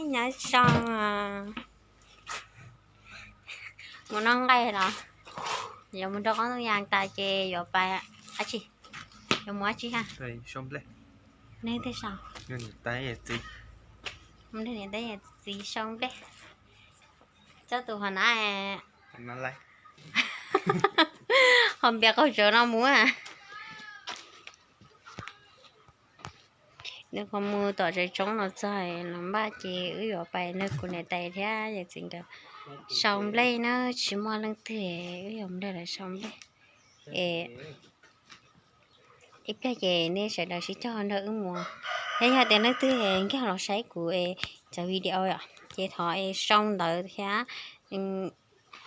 Nyob zoo, mus noj nqaij los? Yuav mus rau qoob ntoo yas tas ces yuav pais dab tsi? Yuav mus dab tsi ha? Neeg twg sau? Mus nrog niam tais yawm txiv sau nplej. Coj tus hov na. Hov npias qaug tsaws no mus. Nws qhov mus tom tsev tsoob no txog los npaj ces wb yuav pais nrog kuv niam tais thiab yawm txiv nkawd sau nplej na, tsis muaj leej twg wb yuav mus nrog lawv sau nplej. Es ib pliag ces nej sawv daws sib cog nrog wb mus. Yog tias leej twg nkag los saib kuv cov video os ces thov sau ntawv thiab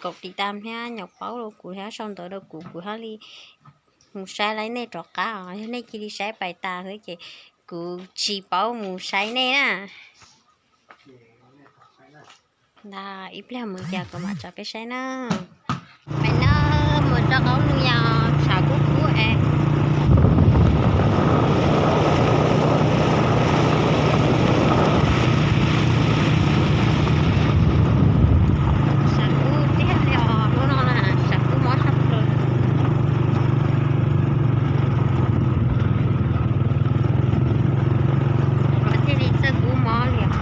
kaum tiv tam thiab nyaum paub rau kuv thiab sau ntawv rau kuv, kuv thiaj li mus saib laib nej rov qab os. Yog nej cia li saib pais tas xwb ces kuv tsis paub mus saib nej na. Ntag, ib pliag mus cas kuv mam tso peb saib na. Peb na, mus rau qoob ntoo yas tshav kub kub es. Tshav kub tiag li os, hnub no na tshav kub mob tshaj plaws. Mas thiaj li txawj kub mob li os.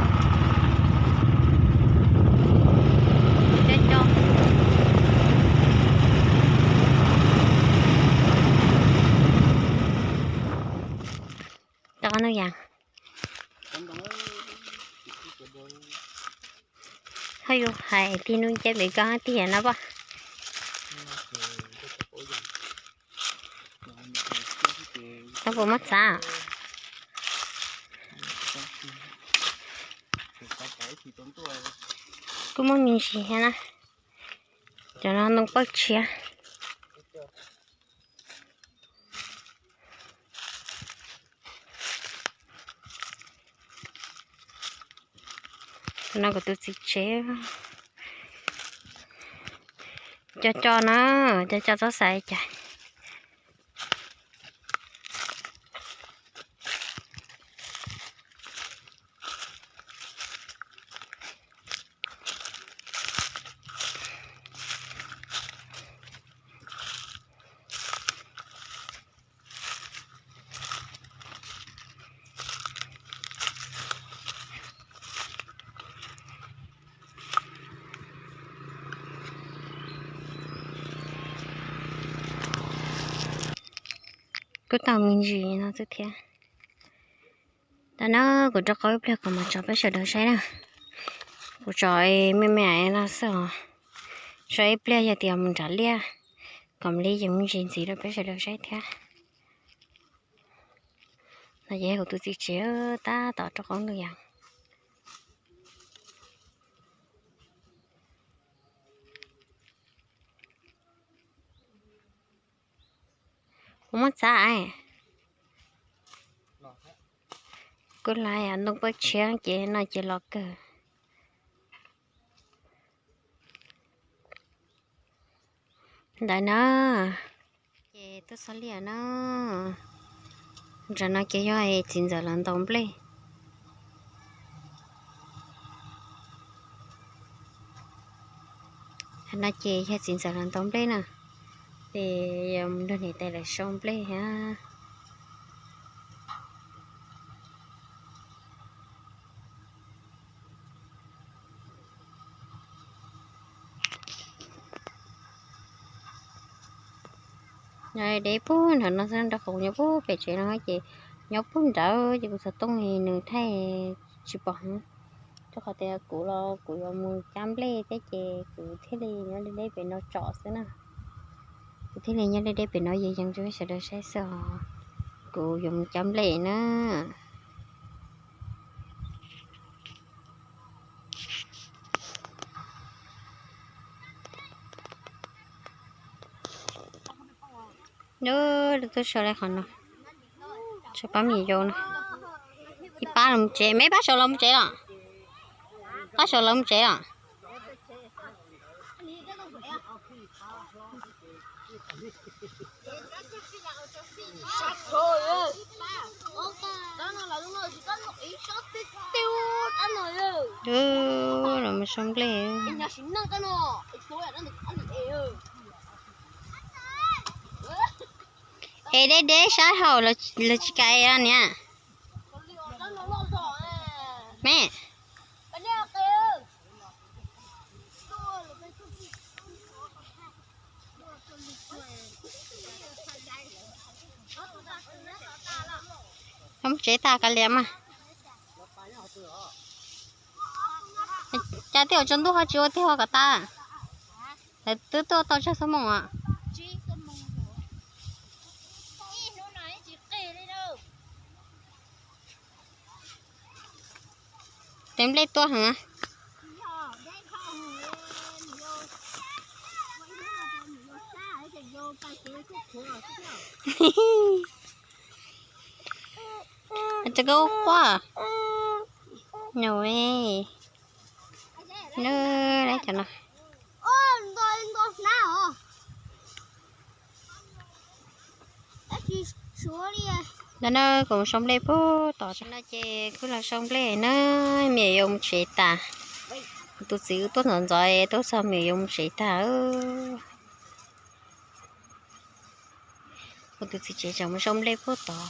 Cov cov, rov qab ntoo yas. Ho yus hais tig nub nce pem koj tiag no poj. Koj puas muab txav? Kuj muaj me ntsis thiab na. Cov no ntoo pawj tshiab. No kuv tus txiv tsev. Cov cov na, cov cov txhob xav cas. Kuj tau me ntsis no xwb thiab. Tam no kuv rov qab ib pliag kuv mam tso peb sawv daws saib na. Kuv tso me me no xwb os. Tso ib pliag yog tias mus nram liaj kom li yeej me ntsis ntxiv rau peb sawv daws saib thiab. No ces kuv tus txiv tsev tab tom rov qab ntug yas. Kuv muab txav. Kuv laiv ntoo pawj tshiab ces no ces los kawg. Ntawd na, ces tuaj xov liam na. Ntawm no ces yog txiv ntxawm los ntaus nplej. No ces yog txiv ntxawm los ntaus nplej na. Ces yog mus nrog niam tais lawv sau nplej thiab. Nyob deb puag nram no xwb, nrog kuv nyob puag pem tsev no ces nyob puag nrad ces kuv xov tooj nws thaij tsis pom heev. Rau qhov tias kuv los kuv yuav mus cab nplej thiab ces kuv thiaj li nyob deb deb pem no tsom xwb na. Kuv thiaj li nyob deb deb pem no yees yees rau peb sawv daws saib xwb os. Kuv yuav mus cab nplej na. Lub lub tub sau li qhov no, sau pab me nyuam yaus no. Ib pab los mus tsev, me pab saum los mus tsev los? Pab saum los mus tsev los? Los mus sau nplej. Es deb deb sab hauv los tsis kam es los niam. Me. Mus tsev tas kav liam mas. Cas twb yuav tsaus ntuj ho tsis ua tiag ho kom tas? Lawv twb tuaj tau tsawg xuab moos os? Tes nplej tuaj heev. Rau koj quaj. No, no, cov no. Ntawm no kuv mus sau nplej puag tom no ces kuv los sau nplej na, me nyuam yuav mus tsev tas. Kuv tus txiv wb tuaj ntxov ntxov, tuaj txog me nyuam yuav mus tsev tas. Kuv tus txiv tsev tseem mus sau nplej puag tod.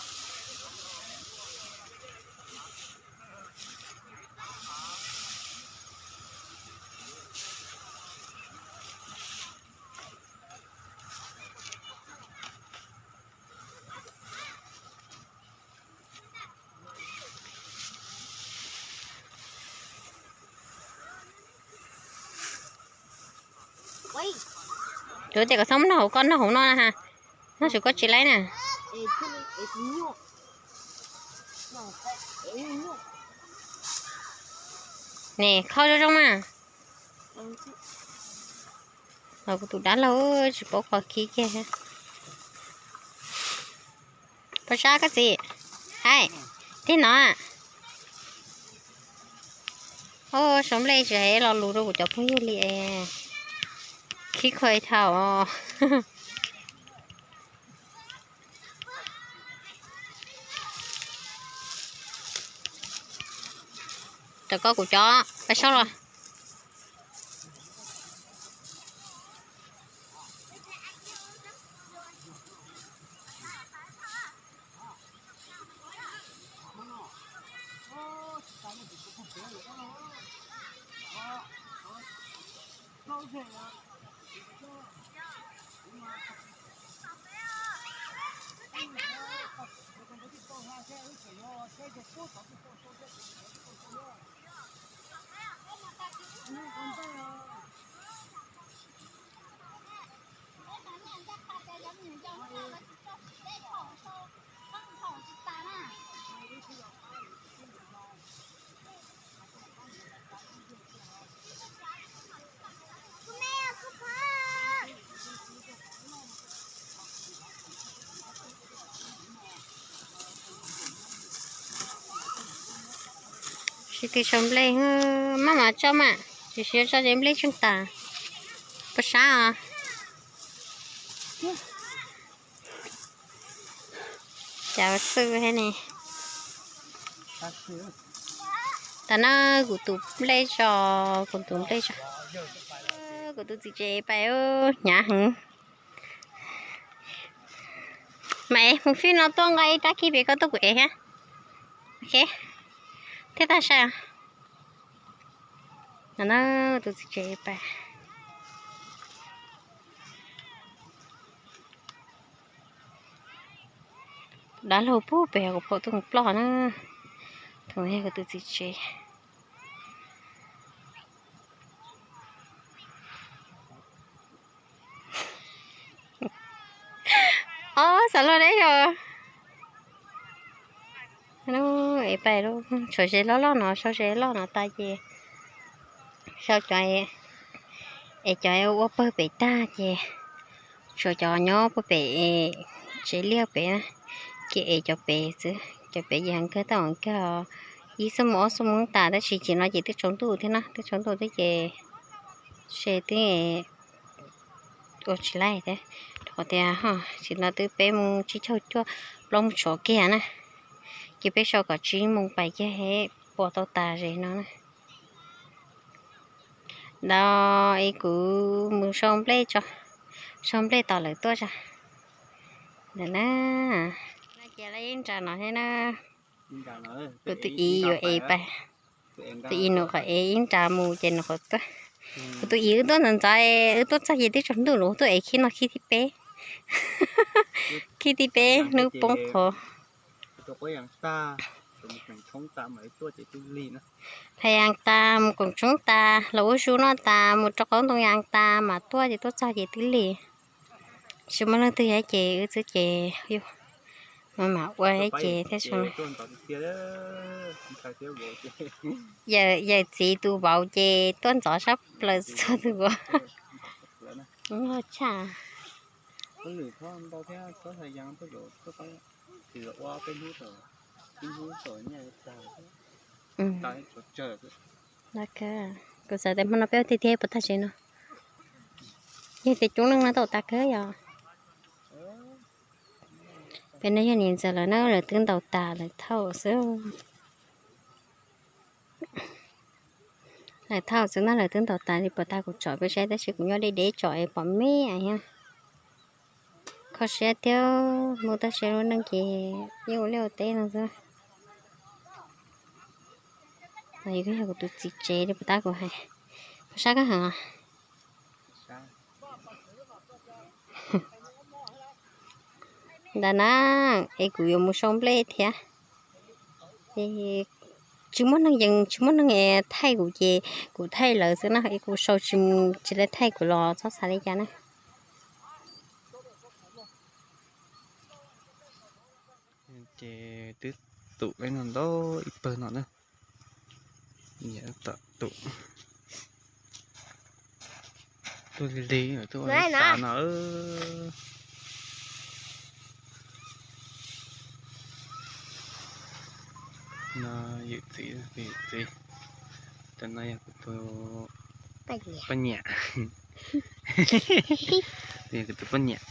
Kuv tias kom txhob noj hauv, koj noj hauv no na ha. Noj tsis koj tsis laib na. Ne, kho zoo zoo mas. Los kuv tus dab laug tsis paub kho khib kiag. Pab sab koj txiv, hais, tij no. Ua sau nplej tsis hais lo lus rau kuv cov phooj ywg li es khib khuav dhau. Rau koj kuv cov pab sab los. Sib tw sau nplej, maj mam tso mas, tsis siv tso ces nplej tsheej tas. Puas sab os? Cas xwb thiab ne. Tas no kuv tus nplej tso, kuv tus nplej tso. Kuv tus txiv tsev pais hnyav heev. Mas es mus fij no tuaj nqa ib rab kib pem koj tuaj kuv ev thiab. Ok, thiab tag sai. No na, tus txiv tsev pais. Dab laug puag pem kuv pom tus ploj na. Thaum yog kuv tus txiv tsev. Ob, xav luag deb yog. Es pais, tshuav ze loj loj no, sau ze loj no tas ces sau cov, es cov ua pawg pem tag ces tshuav cov nyob puag pem tsev liaj pem na, ces es cov pem xwb, cov pem ces nkag tau nkag ib xuab moos ob xuab moos tas tab sis ces no ces twb tsaus ntuj thiab na, twb tsaus ntuj thiab ces se twb ua tsis laij thiab, rau qhov tias ho tsis no twb peb moos tsib caug cuaj plaub moos tshuav kiag na, ces peb sau kom tsib moos pais kiag puas tau tas ze no na. Ntawd es kuv mus sau nplej tso, sau nplej tos lawv tuaj tso. Ntawm na, no ces lawv yeej nram no thiab na. Kuv tus ib yuav ev pais, tus ib nws qhov ev ib nrad mus ces nws qhov tuaj. Kuv tus ib wb tuaj ntxov ntxov, wb tuaj txog ces twb tsaus ntuj lawm, wb tuaj ev khib no khib thib peb, khib thib peb hnub poob qho. Phais Yas tas mus koom tshoob tas los ua su noj tas mus rau qaub ntoo Yas tas mas tuaj ces tuaj txog ces twb lig. Tsis muaj leej twg ces wb xwb ces yus mas mam ua ces thiaj zoo. Yawm txiv tus vauv ces tuaj ntxov sab plaws txhua tus vauv. Tshaj. Kuv xav tias hmo no peb ua tiag tiag puas tag tsev no. Yog tias coob leej no tau tas kawg yom. Peb no yog niam ntxawm lawv na, lawv twb ntaus tas lawv thauj xwb. Lawv thauj xwb na, lawv twb ntaus tas li puas tag kuv tsom peb saib tab sis kuv nyob deb deb tsom es pom me thiab. Kho siab thiab, mus tag sia lub neej ces yeej ua liaj ua teb no xwb. Yus kuj yog kuv tus txiv tsev li puas tab kuv hais, puas sab koj heev. Ntawm na, es kuv yuav mus sau nplej thiab. Tsis muaj neeg yees, tsis muaj neeg thaij kuv ces kuv thaij lawv xwb na, es kuv sau tsis mus tsis lawv thaij kuv los txhob xav li cas na. Ces twb tum li no ntau ib pawg no na. Niam tom tum tuaj lig lig tuaj ua xav no. No yawm txiv, yawm txiv, tus no yog kuv tus poj niam. Yog kuv tus poj niam.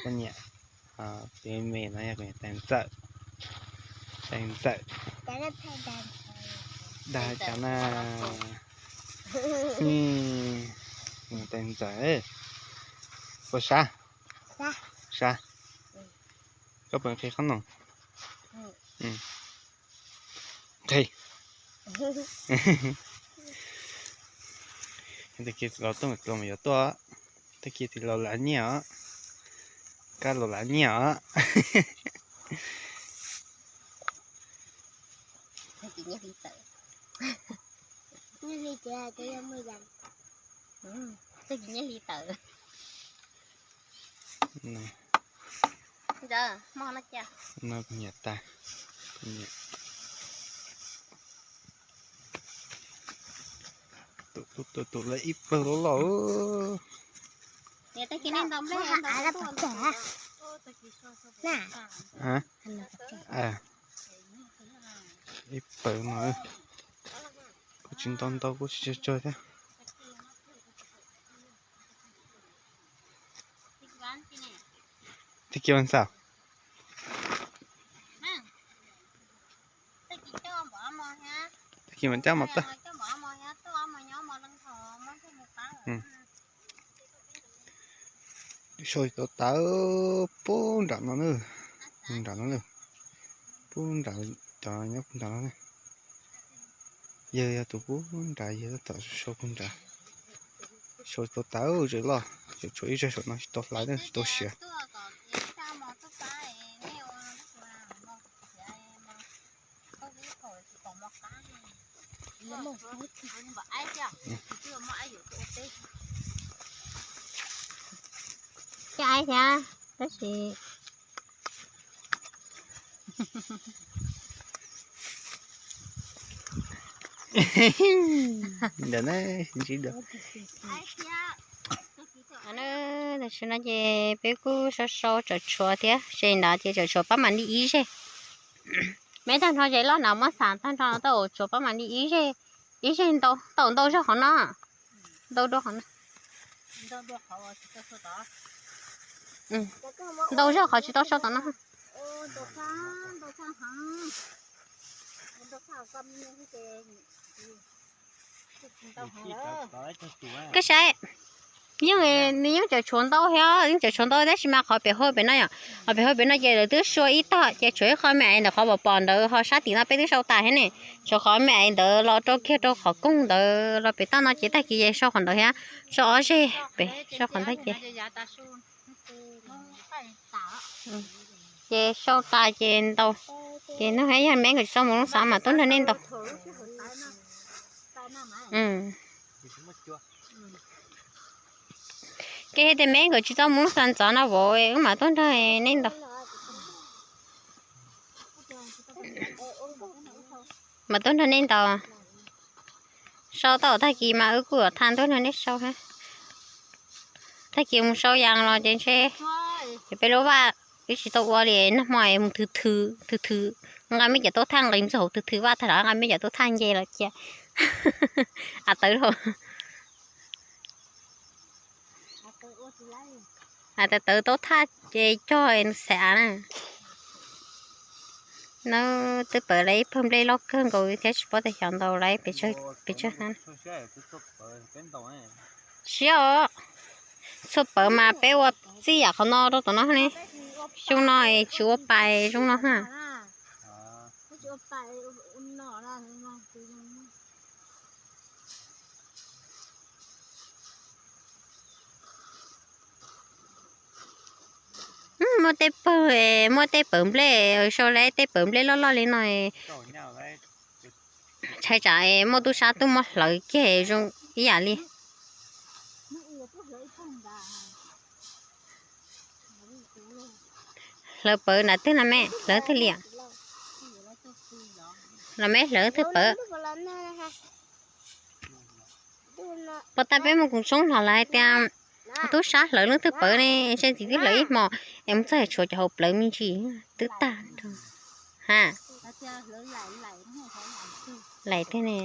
Poj niam. Tus me no yog kuv niam tais ntxawm. Tais ntxawm. Dag cov na. Tais ntxawm. Puas sab? Sab. Koj puas nqhis qhob noom? Nqhis. Tag kis los tuaj los yog tuaj, tag kis tsis los lav nyiaj os. Kab los lav nyiaj os. No kuv niam tais, kuv niam. Tus tus tus lawv ib pawg loj loj. Ib pawg no, kuj tsis ntau ntau kuj tsis tsawg tsawg thiab. Tag kis ua ntxaum. Tag kis mas coj mov tag. Sau tau tas pub nram no na, nram no na, pub nram cov nyob pub nram no na. Yawg yog tus pub nrad, yawg tab tom sau pug nrad. Sau tau tas zem loj, tshuav ib zag saum no tsis tau hlais na, tsis tau siav. Cov aib thiab, tab sis ntawm na, sib ntsib dua. Tam sim no ces peb kuj sau sau tsom tshuav thiab, zem ntawd ces tsom tshuav pab mam li ib zeg. Meb tag nrho zem loj na muab xam tag nrho tau tshuav pab mam li ib zeg, ib zeg ntau, tau ntau zog qhov no, ntau dua qhov no. Ntau zog qhov tsis tau sau tom no. Koj saib, yeej nws yeej tseem tshuav ntau thiab, yeej tseem tshuav ntau tab sis mas qhov pem hauv pem no yom, qhov pem hauv pem no ces lawv twb sua ib tog ces tshuav ib qho me aiv ntawm qhov pom pom ntawd ho sab tim no peb twb sau tas thiab ne. Tshuav qhov me aiv ntawd los rau kiag rau qhov koog ntawd los pem toj no ces tag kis ces sau qhov ntawd thiab, sau ob zeg pem sau qhov ntawd ces ces sau tas ces ntau. Ces nug yog me nkawd tsis tau mus lub xav mas tuaj nrog nej ntaus. Ces tias me nkawd tsis tau mus lub xav ntxov no vauv wb mam tuaj nrog nej ntaus. Mas tuaj nrog nej ntaus. Sau tau tag kis mas wb kuj yuav tha tuaj nrog nej sau thiab. Tag kis mus sau yas los ces ntshe ces peb lub vaj wb tsis tau ua li, nag hmo mus thwv thwv thwv thwv, nqa me cov taub thaj nqis mus txog hauv thwv thwv vaj tag los nqa me cov taub thaj nce los cia. Av tawv hauv. Av tawv taub thaj ces cog xav av na. Nws twb pawv lawv ib pawg nplej loj kawg nkaus thiab tsis paub tias xyov ntaus lawv pes tsawg na. Siab os, txhua pawv mas peb ua txij yam qhov no rau tom no ne. Xyoo no tsis ua pais zoo no ha. Muaj tej pawg, muaj tej pawv nplej, sau lawv tej pawv nplej loj loj li no, tshai tsam muaj tub sab tuaj muab hlawv kiag zoo ib yam li. Hlawv pawv nram twg no me, hlawv twg liam? Los me hlawv twg pawv? Puas tas peb mus kuv tsoob los lawv hais tias tub sab hlawv leej twg pawv ne, ntshe txiv twb hlawv ib hmo es mus txog tshuav cov hauv plawv me ntsis twb tag. Ha, laim tiag ne.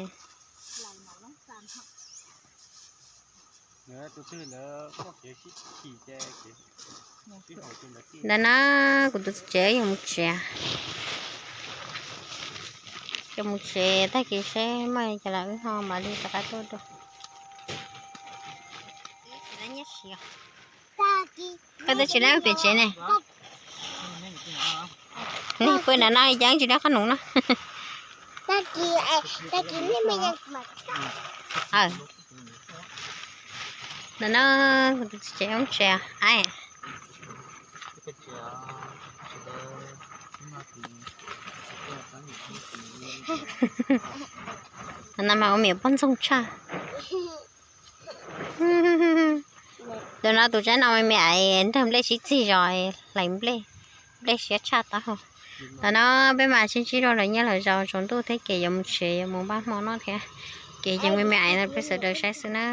Ntawm no kuv tus txiv tsev yuav mus tsev, yuav mus tsev tag kis seb muaj li cas los wb ho mam li rov qab tuaj dua. Koj twb tsis laib pem tsev ne. Nws pw nram no cas tsis laib qhob noom no. Ntawm no kuv tus txiv tsev yuav mus tsev. Ntawm no mas ua me poj ntxoog tshaj. Ntawm no tus tsaib no me me aiv nrog nplej sib txig zos, hlais nplej, nplej siab tshaj taub hau. Ntawm no peb mas sib ntsib rau lawv nyiaj lawv zaus tsaus ntuj thiab ces yuav mus tsev yuav mus npaj hmo noj thiab. Ces yeej me me aiv no peb sawv daws saib xwb na.